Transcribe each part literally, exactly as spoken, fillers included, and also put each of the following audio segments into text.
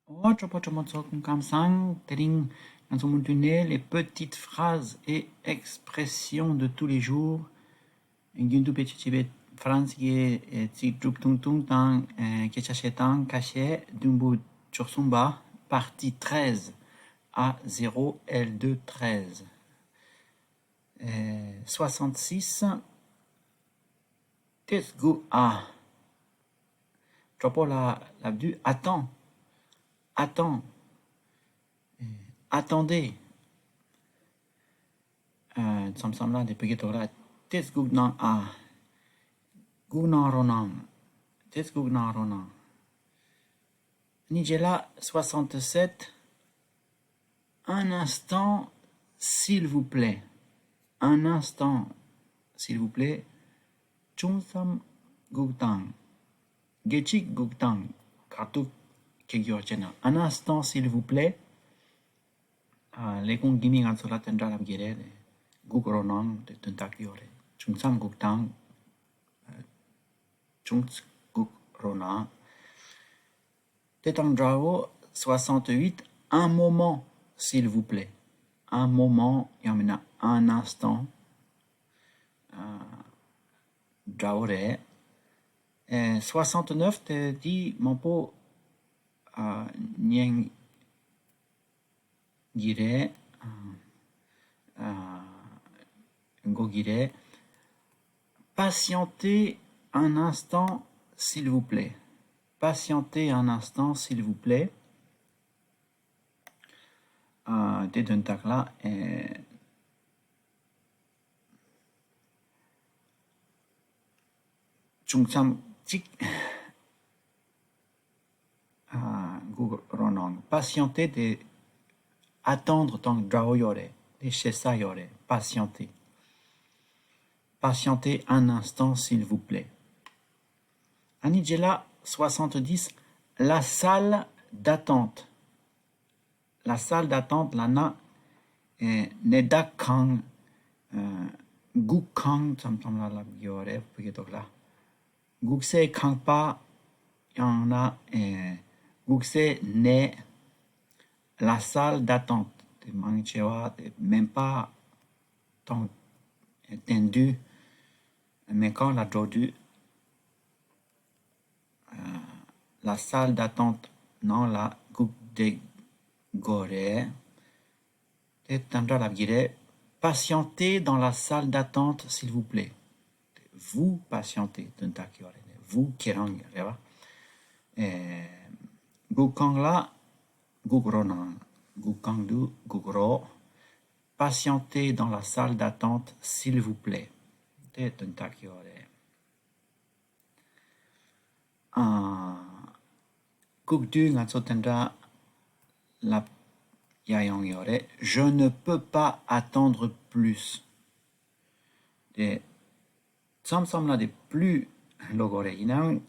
ཨོ་གྲོགས་པོ་གྲོགས་མོ་ཚོ་སྐུ་ཁམས་བཟང་། དེ་རིང་ང་ཚོ་མུ་མཐུད་ནས les petites phrases et expressions de tous les jours། རྒྱུན་དུ་བེད་སྤྱོད་བྱེད་པའི་ཧྥ་རན་སི་གི་ཚིག་གྲུབ་ཐུང་ཐུང་དང་སྐད་ཆ་བཤད་སྟངས་ཁ་ཤས། བདུན་པོ་བཅུ་གསུམ་པ། Partie treize, A zéro L deux treize. Soixante-six. ཏེ་སྒུག་ཨ། གྲོགས་པོ་ལ་ལབ་དུས། Attends. Attends. Attendez. མཚམས་མཚམས་ལ་འདི་བོད་སྐད་ཐོག་ལ་ཏེ་སྒུག་གནང་ཨ། སྒུག་གནང་རོགས་གནང་། ཏེ་སྒུག་གནང་རོགས་གནང་། ཨ་ནི་རྗེས་ལ་soixante-sept. Un instant, s'il vous plaît. Un instant, s'il vous plaît. ཅུང་ཙམ་སྒུག་དང་། དགེ་ཅིག་སྒུག་དང་། ཁ་ཐུག་ཁེག་ཡོད་ཅེ་ན། Un instant, s'il vous plaît. ཨ། ལས་ཁུངས་ཀྱི་མི་ང་ཚོ་ལ་དེ་འདྲ་ལབ་ཀྱི་རེད། སྒུག་རོགས་གནང་དེ་དོན་དག་ཡོད་རེད། ཅུང་ཙམ་སྒུག་དང་། ཅུང་ཙམ་སྒུག་རོགས་གནང་། དེ་དང་འདྲ་བོ་soixante-huit. Un moment, s'il vous plaît. Un moment ཡང་མིན་ན་un instant. ཨ། འདྲ་བོ་རེད། ཨེ། soixante-neuf དེ་འདི་མང་པོ་ཨ། ཉན་གྱི་རེད། ཨ། ཨ། གོ་གི་རེད། Patientez un instant, s'il vous plaît. Patientez un instant, s'il vous plaît. ཨ། དེ་དོན་དག་ལ་ཨེ། ཅུང་ཙམ་ཅིག་ཨ། སྒུག་རོགས་གནང་། Patienter དེ་attendre དང་འདྲ་བོ་ཡོད་རེད། དེ་ཞེ་ས་ཡོད་རེད། Patienter. Patientez un instant, s'il vous plaît. ཨ་ནི་རྗེས་ལ་soixante-dix. La salle d'attente. La salle d'attente ལབ་ན་ཨེ། གནས་བདག་ཁང་། ཨེ། སྒུག་ཁང་མཚམས་མཚམས་ལ་ལབ་ཡོད་རེད་བོད་སྐད་ཐོག་ལ། སྒུག་སའི་ཁང་པ། ཡང་ན་ཨེ། སྒུག་སའི་གནས། La salle d'attente དེ་མང་ཆེ་བ་དེ་སྨན་པ་དང་བསྟེན་དུས་སྨན་ཁང་ལ་འགྲོ་དུས། La salle d'attente ནང་ལ་སྒུག་བསྡད་དགོས་རེད། དེ་དང་འདྲ་ལབ་ཀྱི་རེད། Patientez dans la salle d'attente, s'il vous plaît. Vous patientez དོན་དག་ཡོད་རེད། Vous ཁྱེད་རང་ཡོད་རེད་བ། ཨེ། སྒུག་ཁང་ལ་སྒུག་རོགས་གནང་། སྒུག་ཁང་དུ་སྒུག་རོགས། Patientez dans la salle d'attente, s'il vous plaît. དེ་དོན་དག་ཡོད་རེད། ཨ། སྒུག་དུས་ང་ཚོ་དེ་འདྲ་ལབ་ཡ་ཡང་ཡོད་རེད། Je ne peux pas attendre plus. དེ་མཚམས་མཚམས་ལ་དེ་plus ལབ་དགོས་རེད། ཡིན་ནའང་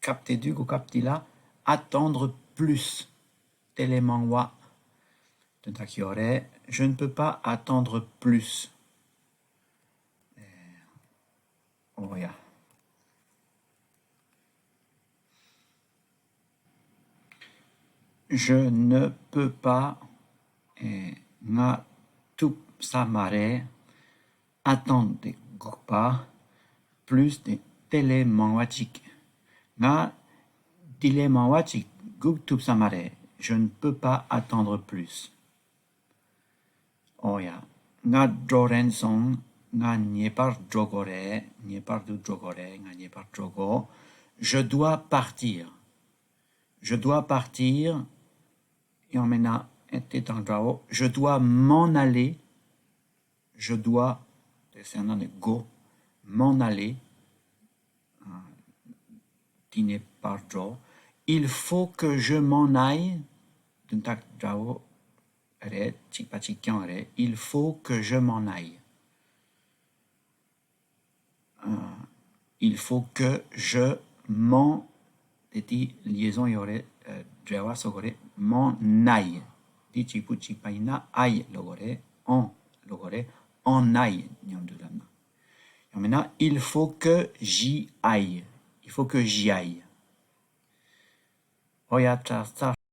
སྐབས་དེ་དུས་གོ་སྐབས་དེ་ལ་attendre plus དེ་ལས་མང་བ་དོན་དག་ཡོད་རེད། Je ne peux pas attendre plus. ཨོ་ཡ། Je ne peux pas. ཨེ། ང་ཐུབ་ས་མ་རེད། Attendre དེ་སྒུག་པ། Plus དེ་དེ་ལས་མང་བ་ཅིག་ང་དེ་ལས་མང་བ་ཅིག་སྒུག་ཐུབ་ས་མ་རེད། Je ne peux pas attendre plus. ཨོ་ཡ། ང་འགྲོ་རན་སོང་། ང་ངེས་པར་འགྲོ་དགོས་རེད། ངེས་པར་དུ་འགྲོ་དགོས་རེད། ང་ངེས་པར་འགྲོ་དགོས། Je dois partir. Je dois partir. ཡང་མིན་ན་ཨེ་དེ་དང་འདྲ་བོ། Je dois m'en aller. Je dois དེ་སེམས་ནང་ནས་དགོས། M'en aller. དེ་ནས་ཕར་འགྲོ། Il faut que je m'en aille. དོན་དག་འདྲ་བོ་རེད། གཅིག་པ་གཅིག་རྐྱང་རེད། Il faut que je m'en aille. Il faut que je m'en དེ་དེ་liaison ཡོད་རེད། འབྲེལ་བ་བཟོ་དགོས་རེད། M'en aille. དེ་གཅིག་པུ་གཅིག་པ་ཡིན་ན་aille ལབ་དགོས་རེད། En ལབ་དགོས་རེད། En aille མཉམ་དུ་ལབ་ན། ཡང་མིན་ན། Il faut que j'y aille. Il faut que j'y aille. ཨོ་ཡ། ད་ཚར།